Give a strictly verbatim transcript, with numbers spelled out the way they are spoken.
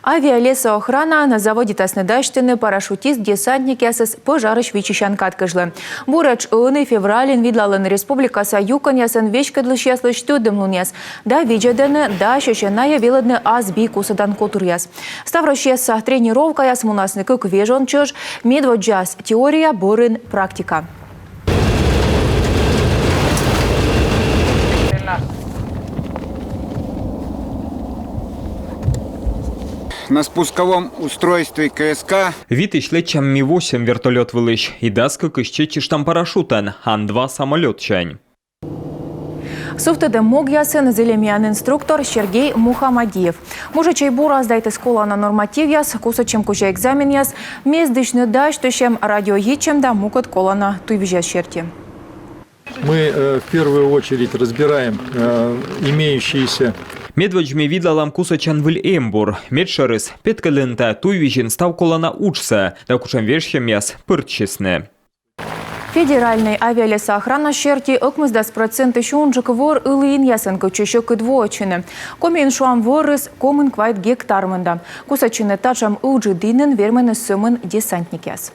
Авиалесоохранаын заводитасны дасьтыны парашютист-десантникъясӧс пӧжарысь виччысян кад кежлӧ. Буретш ӧні февральын видлалӧны республикаса юкӧнъясӧн веськӧдлысьяслысь тӧдӧмлунъяс да видзӧдӧны, дасьӧсь-ӧ найӧ велӧдны ас би кусӧдан котыръяс. Ставроссияса тренировкаяс мунасны кык вежон чӧж: медводдзаыс теория, бӧрын практика. На спусковом устройстве К С К. Витысь лэччам Ми восемь вертолёт вылысь и дас кыкысь чеччыштам парашютӧн Ан два самолётсянь. Сувтӧдӧм могъясын зільӧм миян инструктор Сергей Мухамадиев. Мужичӧй бура сдайтіс колана нормативъяс, кусӧдчӧм кузя экзаменъяс, мездысьны дасьтысьӧм, радио йитчӧм да мукӧд колана туйвизьяс серти. Мы э, в первую очередь разбираем э, имеющиеся. Медводз ми видлалам кусӧдчан выль эмбур. Медшӧрыс, петкӧдлыны тайӧ туйвизьын став колана уджсӧ да кутшӧм вежсьӧмъяс пӧрччисны. Федеральнӧй авиалесоохрана серти ӧкмысдас процентысь унджык вӧр ылі инъясӧн кӧтчысь ӧкыд воӧдчыны. Комиын, шуам, вӧрыс комын квайт гектар мында. Кусӧдчыны татшӧм ыджыд инын вермӧны сӧмын десантникъяс.